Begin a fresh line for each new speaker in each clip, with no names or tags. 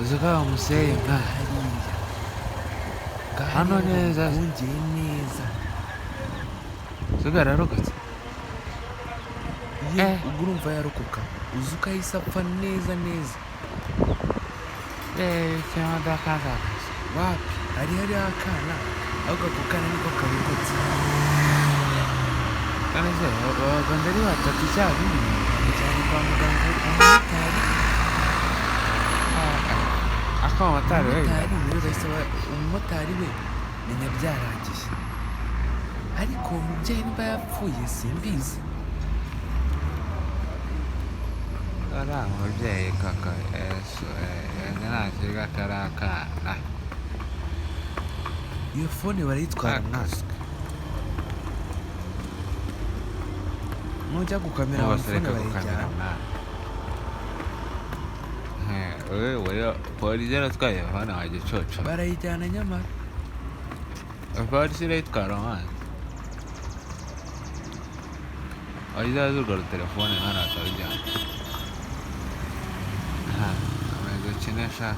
Uzi ko bamuseye
Reba
mwana.
hariya. Ngaho
Hano
hariya
neza.
bamugongeye neza.
Uzi ararokotse.
Ye.
Eh.
Ubwo urumva yarokoka? Uzi uko ahise apfa neza neza?
Ikimodoka ndagase.
Wapi, hari hariho akana, ahubwo ako kana niko karokotse.
None se babagonze ari batatu icyarimwe?
Bamujyanye kwa muganga umumotari.
Ako motari we.
Umumotari we bahise umumotari we menya byarangiye, ariko uwo mubyeyi niba yapfuye simbizi.
Uriya mubyeyi koko, Yesu, nta kari akana.
Iyo phone barayitwara mwana.
Akaswe.
Nujya gukamera abantu,
Bose
phone
reka gukamera
barayijyana.
mwana. Wewe polisi yaratwaye hano wa gicucu.
Barayijyana nyamara.
Polisi irayitwara mwana. Wagize urwo rutelefone mwana batarujyana. Ameze ukinisha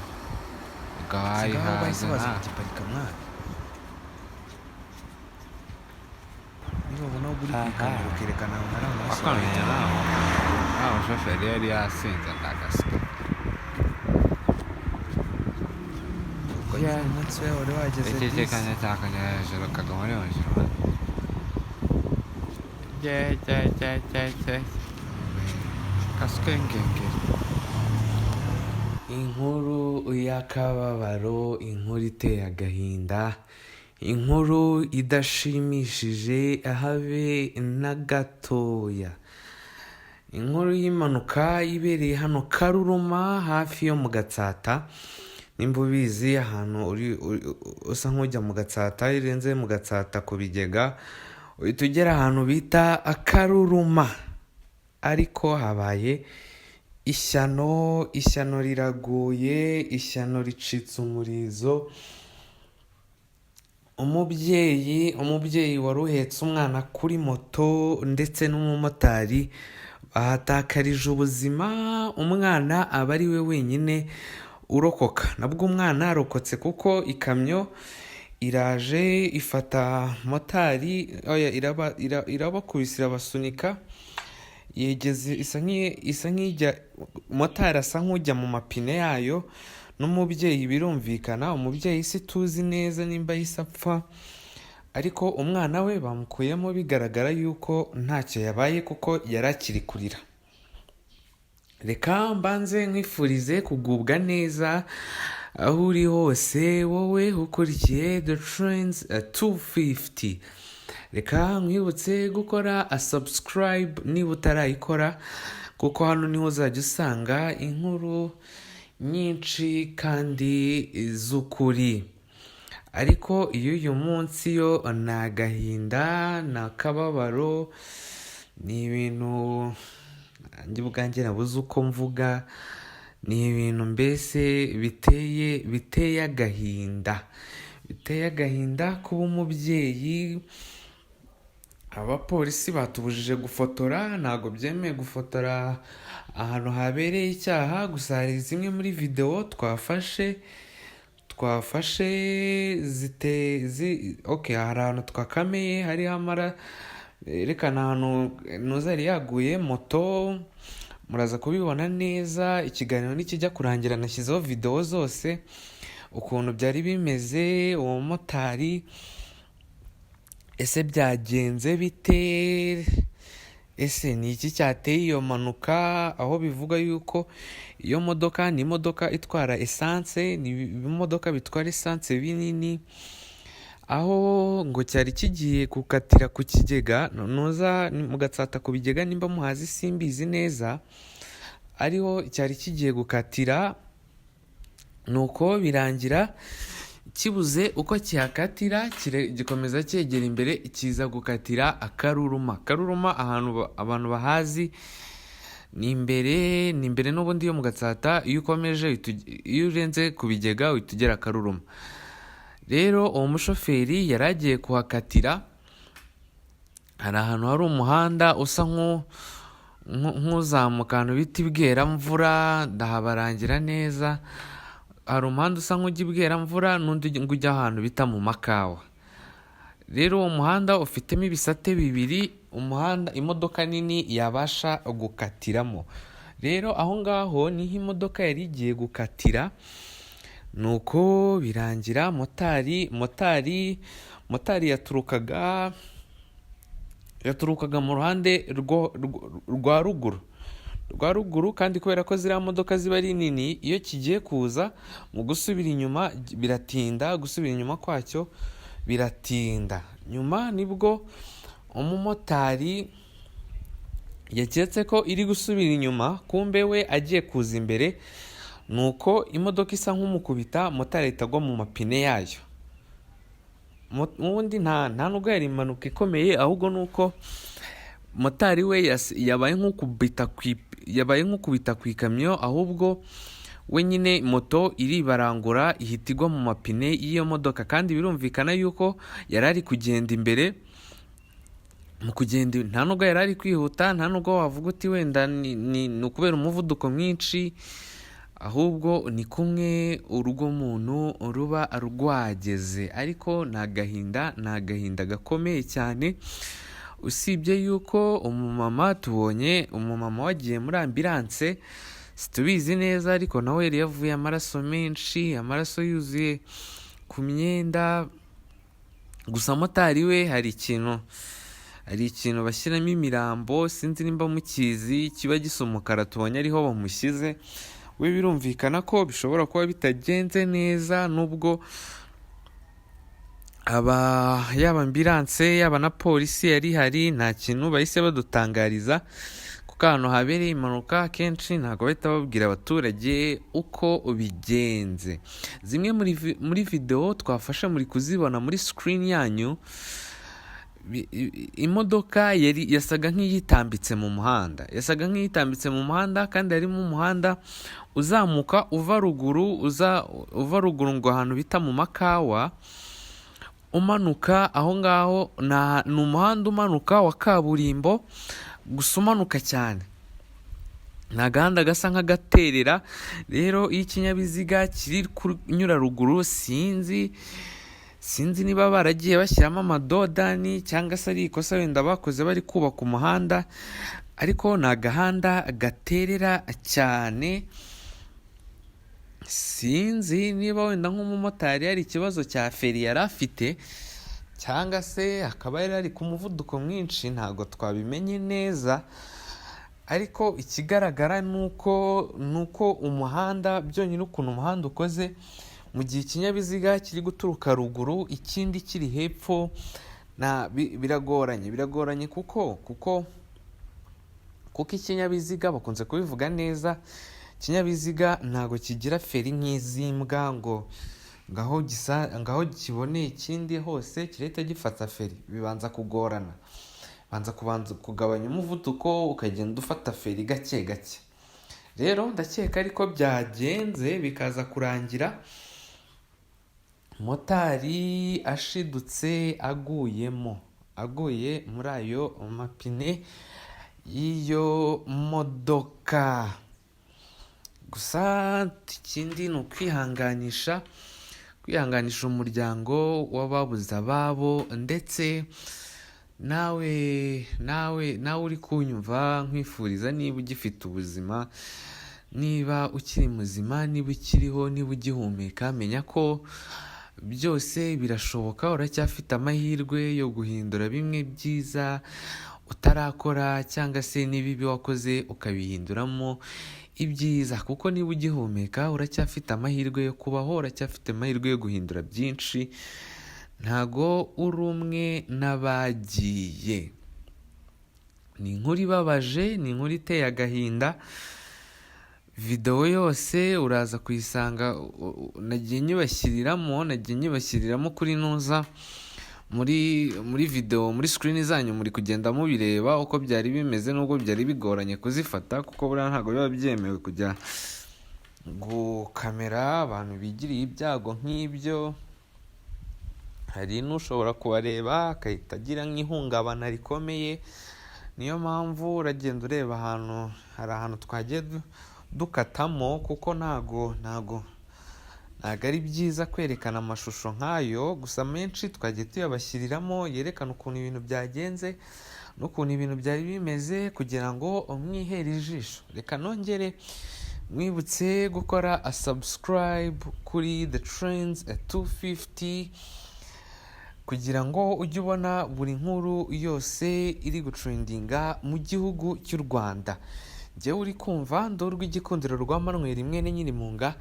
ukaba
Singaho bahise
wayihaze
baza
nta
kugiparika mwana, nibabona uri
Aha.
kuyikamera ukerekana ahantu hari amaraso,
Akamenya
barayijyana.
Nta mushoferi yari yasinze ndagaswe.
Ubwo nyine umunsi we wari wageze
Iki
disi.
gikamyo cyakajya hejuru kagwa muri hejuru. Cye cye cye cye cye. Kaswe ngengeri.
Inkuru y'akababaro, inkuru iteye agahinda, inkuru idashimishije habe na gatoya, inkuru y'impanuka ibereye hano Karuruma hafi yo mu Gatsata. Nimba ubizi ahantu usa nk'ujya mu Gatsata, iyo urenze mu Gatsata ku bigega uhita ugera ahantu bita Akaruruma. Ariko habaye ishyano, ishyano riraguye, ishyano ricitse umurizo. Umubyeyi wari uhetse umwana kuri moto ndetse n'umumotari bahatakarije ubuzima, umwana aba ari we wenyine urokoka. Nabwo umwana arokotse kuko ikamyo iraje ifata motari, oya, irabakubise, irabasunika, yegeze isa nk'ijya, motari asa nk'ujya mu mapine yayo n'umubyeyi. Birumvikana umubyeyi si tuzi neza nimba yahise apfa, ariko umwana we bamukuyemo bigaragara yuko ntacyo yabaye kuko yari akiri kurira. Reka mbanze nkwifurize kugubwa neza aho uri hose, wowe ukurikiye The Trends 250. Reka nkwibutse gukora a subscribe niba utarayikora, kuko hano niho uzajya usanga inkuru nyinshi kandi z'ukuri. Ariko iyo uyu munsi yo ni agahinda, ni akababaro, ni ibintu nanjye ubwanjye nabuze uko mvuga, ni ibintu mbese biteye agahinda, biteye agahinda kuba umubyeyi. Abapolisi batubujije gufotora, ntabwo byemewe gufotora ahantu habereye icyaha. Gusa hari zimwe muri videwo twafashe zite zi, okay, hari ahantu twakameye hariho amara yerekana ahantu nuza yari yaguye moto. Muraza kubibona neza ikiganiro nikijya kurangira. Nashyizeho videwo zose ukuntu byari bimeze. Uwo mumotari ese byagenze bite? Ese ni iki cyateye iyo mpanuka? Aho bivuga yuko iyo modoka ni imodoka itwara esanse, ni ibimodoka bitwara esanse binini, aho ngo cyari kigiye gukatira ku kigega nuza mu Gatsata ku bigega, nimba muhazi simbizi neza, ariho cyari kigiye gukatira. Nuko birangira kibuze uko kihakatira, gikomeza cyegera imbere, kiza gukatira Akaruruma. Akaruruma ahantu abantu bahazi ni imbere n'ubundi yo mu Gatsata. Iyo ukomeje iyo urenze ku bigega uhita ugera Akaruruma. Rero uwo mushoferi yari agiye kuhakatira. Hari ahantu hari umuhanda usa nk'uzamuka, ahantu bita Ibweramvura, ndahabarangira neza. Hari umuhanda usa nk'ujya i Bweramvura n'undi ujya ahantu bita mu Makawa. Rero uwo muhanda ufitemo ibisate bibiri, umuhanda imodoka nini yabasha gukatiramo. Rero aho ngaho niho imodoka yari igiye gukatira, nuko birangira motari yaturukaga mu ruhande rwa ruguru, kandi kubera ko ziriya modoka ziba ari nini, iyo kigiye kuza mu gusubira inyuma biratinda, gusubira inyuma kwacyo biratinda. Nyuma nibwo umumotari yaketse ko iri gusubira inyuma, kumbe we agiye kuza imbere, nuko imodoka isa nk'umukubita, motari ahita agwa mu mapine yayo. Ubundi nta nubwo yari impanuka ikomeye, ahubwo ni uko motari we yabaye nk'ukubita ku ikamyo, ahubwo we nyine moto iribarangura ihita igwa mu mapine y'iyo modoka. Kandi birumvikana yuko yari ari kugenda imbere, mu kugenda nta nubwo yari ari kwihuta, nta nubwo wavuga uti wenda ni ukubera umuvuduko mwinshi, ahubwo ni kumwe urw'umuntu ruba rwageze. Ariko ni agahinda, ni agahinda gakomeye cyane. Usibye yuko umumama, tubonye umumama wagiye muri ambulance, situbizi neza, ariko nawe yari yavuye amaraso menshi, amaraso yuzuye ku myenda. Gusa motari we hari ikintu bashyiramo imirambo, sinzi nimba mukizi, kiba gisa umukara, tubonye ariho bamushyize. We birumvikana ko bishobora kuba bitagenze neza, nubwo aba yaba ambulance yaba na polisi yari ihari, nta kintu bahise badutangariza, kuko ahantu habereye impanuka akenshi ntabwo bahita babwira abaturage uko bigenze. Zimwe muri videwo twafashe muri kuzibona muri screen yanyu. Imodoka yari yasaga nk'iyitambitse mu muhanda, yasaga nk'iyitambitse mu muhanda, kandi harimo umuhanda uzamuka uva ruguru, uza uva ruguru ngo ahantu bita mu Makawa, umanuka aho ngaho. Ni umuhanda umanuka wa kaburimbo, gusa umanuka cyane, ni agahanda gasa nk'agaterera. Rero iyo ikinyabiziga kiri kunyura ruguru, sinzi niba baragiye bashyiramo amadodani cyangwa se ari ikosa wenda bakoze bari kubaka umuhanda, ariko ni agahanda gaterera cyane. Sinzi niba wenda nk'umumotari hari ikibazo cya feri yari afite, cyangwa se akaba yari ari ku muvuduko mwinshi, ntabwo twabimenye neza. Ariko ikigaragara ni uko umuhanda byonyine, ukuntu umuhanda ukoze, mu gihe ikinyabiziga kiri guturuka ruguru ikindi kiri hepfo, biragoranye, kuko ikinyabiziga, bakunze kubivuga neza, ikinyabiziga ntabwo kigira feri nk'iz'imbwa ngo ngaho gisa ngaho kiboneye ikindi hose kirahita gifata feri. Bibanza kugorana, banza kubanza kugabanya umuvuduko, ukagenda ufata feri gake gake. Rero ndakeka ariko byagenze, bikaza kurangira motari ashidutse aguyemo, aguye muri ayo mapine y'iyo modoka. Gusa ikindi ni ukwihanganisha umuryango w'ababuze ababo, ndetse nawe uri kunyumva, nkwifuriza, niba ugifite ubuzima, niba ukiri muzima, niba ukiriho, niba ugihumeka, menya ko byose birashoboka. Uracyafite amahirwe yo guhindura bimwe byiza utarakora, cyangwa se n'ibibi wakoze ukabihinduramo ibyiza, kuko niba ugihumeka uracyafite amahirwe yo kubaho, uracyafite amahirwe yo guhindura byinshi. Ntago uri umwe n'abagiye. Ni inkuru ibabaje, ni inkuru iteye agahinda. Videwo yose uraza kuyisanga, nagiye nyibashyiriramo kuri nuza muri videwo, muri screen zanyu muri kugenda mubireba uko byari bimeze, nubwo byari bigoranye kuzifata, kuko buriya ntabwo biba byemewe kujya gukamera abantu bigiriye ibyago nk'ibyo. Hari n'ushobora kubareba agahita agira nk'ihungabana rikomeye. Niyo mpamvu uragenda ureba ahantu, hari ahantu twagiye dukatamo, kuko ntago Ntabwo ari byiza kwerekana amashusho nk'ayo, gusa menshi twagiye tuyabashyiriramo yerekana ukuntu ibintu byagenze n'ukuntu ibintu byari bimeze kugira ngo mwihere ijisho. Reka nongere mwibutse gukora a subscribe kuri The Trends 250 kugira ngo ujye ubona buri nkuru yose iri gutrendinga mu gihugu cy'u Rwanda. Njyewe uri kumva ndorwa igikundiro rwa Manuel mwene Nyirimunga,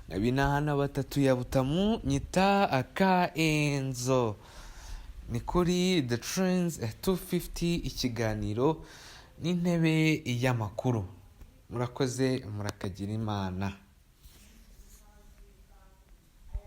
nkabinahana batatu ya Butamu, nyita aka Enzo. Ni kuri The Trends 250, ikiganiro n'intebe y'amakuru. Murakoze, murakagira Imana.